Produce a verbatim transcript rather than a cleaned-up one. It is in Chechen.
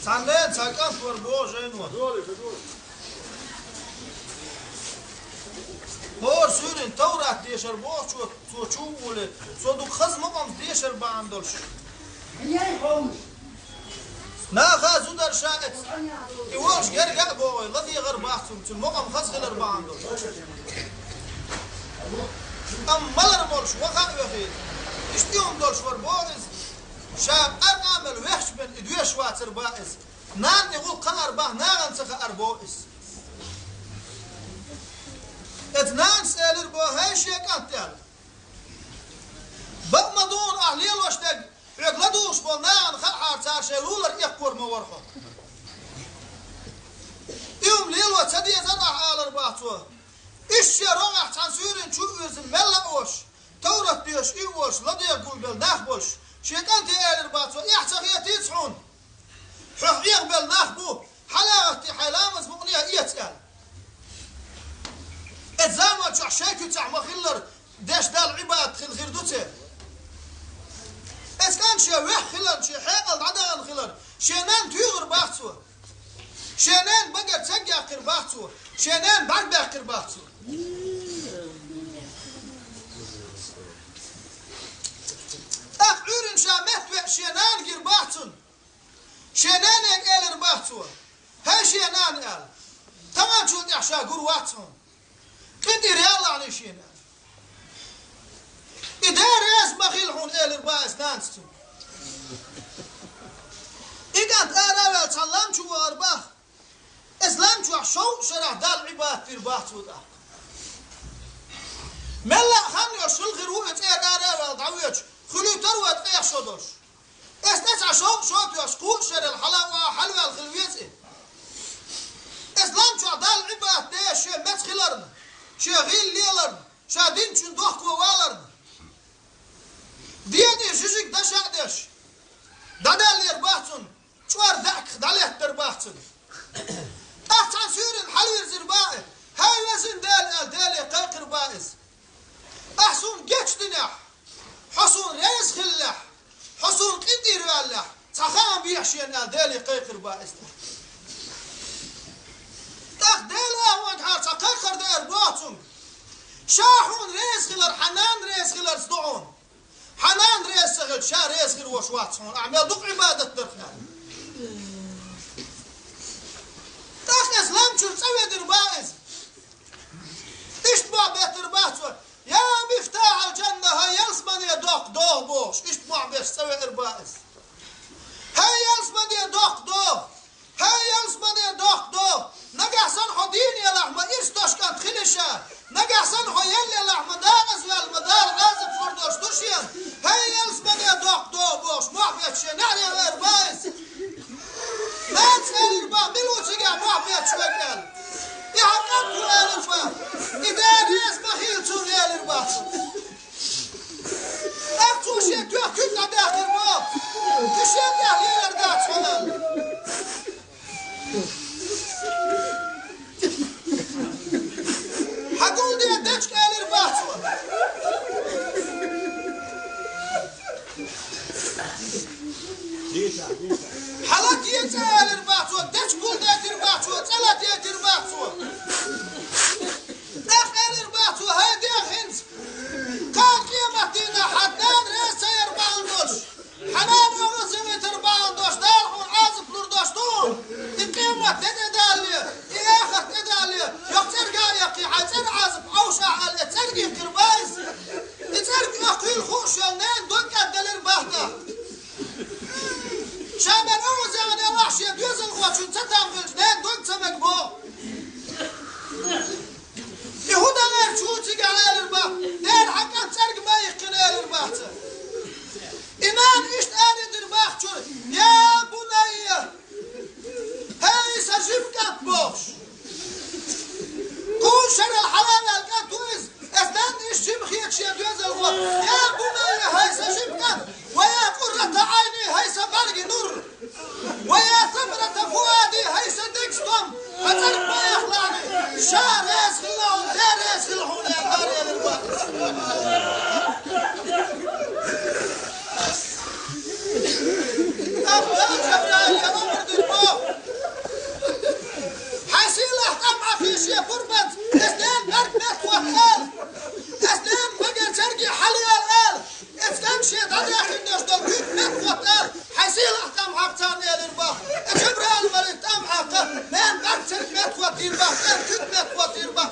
Цхьанне цхьа кӀант вар боху жайно. ХӀора суьйрин Таврат дешар бохучо, цо чу а волий, цо дукха хаза мукъамца дешар бахьана долуш. Наха зударша эца, и волуш герга а богӀий, ладегӀар бац цунна, цуьнан мукъам хаза хилар бахьана долуш. Амма малар болуш ваха а вехий, иштта и хӀума долуш вар боху иза. Ша къаркъа мел вехча бен и доьшуш вацар бан иза. Нана и гӀуллакх хаар бан, нахана ца хаар боху иза. Эца нанас элира боху: «ХӀей, шен кӀант, — аьлла, — бакъ ма дугӀу ахь лелош дерг, хьоьга ладугӀуш болу нахана хаахьара, цара шайн лулара эккхор ма вара хьо. И хӀума лело ца дезара ахь», — алар бан цо. Иштта шен рогӀехь цхьана суьйрана чу а вирзина мелла а волуш, Таврат доьшуш, и а волуш, ладегӀа гулбелла нах болуш, шен кӀанте элира бан цо: «Эхь ца хетийца хьуна? Хьох эгӀабелла нах бу, хьалагӀатте хьайн ламаз мукъане а эца», — аьлла. Эца заман чохь шайн куьцехь ма-хиллара деш Далла Ӏибадат хила хир ду церан. Эца кӀант шен вехь хиларна, шен хьекъал дӀадахана хиларна, шен нанна туьйхира бах цо. Шен ненан багара цег яьккхира бах цо. Шен ненан бӀаьрг баьккхира бах цо. ТӀаккха Ӏуьйранна ша метта веъча, шен нана гира бах цунна. Шен нанега элира бах цо: «ХӀей, шен нана, — аьлла, — таханчул тӀаьхьа ша гур вац хьуна. КъинтӀера ялалахьаний шена», — аьлла. «И Дела реза ма хила хьуна», — элира бах эца нанас цунна. И кӀант ара а ваьлла, цхьана лам чу вахара бах. Эца лам чохь шовзткъа шарахь Далла Ӏибадат дира бах цо тӀаккха. Мелла а хан йолуш хилла хир ву и цӀера ара а ваьлла дӀавоьдуш, хуьлуьйтур вай ткъех шо долуш. Эца тӀе цхьа шовзткъа шо а тоьхча, кхузткъа шарел хьала а ваха, хьалаваьлла хила веза и. Эца лам чохь Далла Ӏибадат деш шен меца хиларна, шен гӀийла леларна, ша динчун дохко валарна, ден тӀера жижиг даш а деш, дӀадаьллера бах цунна, чӀор даьӀахках дӀалеттара бах цунна. ТӀаккха цхьана суьйрана хьалавирзира бах и. «ХӀей, везан Дела, — аьлла, Деле кхайкхира бах иза. — Ахь суна гечдинехь, хьо суна реза хиллехь, хьо суна къинтӀера ваьллехь, цхьа хаам бехьа шена», — аьлла, Деле кхайкхира бах иза. ТӀаккха Дела агӀонгахьара цхьа кхайкхар деара боху цуьнга: «Ша хьуна реза хилар хьан нана реза хиларца ду хьуна. Хьан нана реза ца хилча, ша реза хир волуш вац хьуна, ахь мел дукха Ӏибадат дарх», — аьлла. ТӀаккха эца лам чуьра цӀа ведира бах иза. Иштта мохь беттара бах цо: «Я мифтахьал-жанна, хӀай ялсамане доккха догӀа», — бохуш, иштта мохь беш цӀа веара бах иза. «ХӀей ялсамане доккха догӀа! ХӀей ялсамане доккха догӀа! Нагахь санна хьо дийна елахь, ма ирс дош кӀант хила ша. Нагахь санна хьо елла елахь, ма декъаза ваьлла, ма Дала гӀазап лур долуш ду шена. ХӀей ялсамане доккха догӀа!» — бохуш, мохь бетташ шен неӀаре веара бах иза. Нанас элира бах: «Мила ву цигахь мохь бетташ верг?» — аьлла. «И хьан кӀант ву», — элира бах. «И Дела реза ма хила цунна», — элира бах цо. ТӀаккха цо шен тоьхна куьг дӀадаьккхира бах. «И шен тӀехь лелар дац хьо», — аьлла. «Хьан гулде дечка», — элира бах цо. «Хьан лата ецӀа», — элира бах цо, дечка гулдайтира бах цо, цӀа лата етира бах цо. ТӀаккха элира бах цо: «ХӀай Дела, хӀинца, кхана къематдийнахь хьан нана реза ца яр бахьана долуш, хьан нана оха ца витар бахьана долуш, Дала хьуна Ӏазап лур долуш ду хьуна. И къемат де тӀедалале, и эхарт тӀедалале, йоккха цӀерга а яккхий, хьайн цӀеран Ӏазап Ӏовшахь», — аьлла, и цӀерга йиккхира бах иза. И цӀерга оьхуьйла хууш йолу ненан дог кӀадделира бах тӀаккха. Ша мел оха зегӀан елахь, шен доьзалхочун ца там хилча, ненан дог ца мега боху. «И хӀун дан гӀерташ ву цигахь?» — элира бах. «Дела, хьан кӀант цӀерга ма йиккхина», — элира бах цо. И нана иштта арадира бах чуьра: «Я бунайя! ХӀей, сан жима кӀант!» — бохуш. Кхузткъа шарал хьалаваьлла кӀант ву иза. Эца нанна иштта жима хеташ шен доьзалхо: «Я бунайя, хӀей, сан жима кӀант! Ва я къуррата Ӏайни, хӀей, сан бӀаьргийн нур! Ва я самрата фуади, хӀей, сан деган стом! Хьан цӀерга ма яхалахьаний! Ша реза хилла хьуна, Дела реза хилла хьуна!» Şeýle däkin dostlar, hikmet watan, hasyl atam hakçan elin bak. Jibril Malik tam hakka, men bak çirk met watyr bak, men hikmet watyr bak.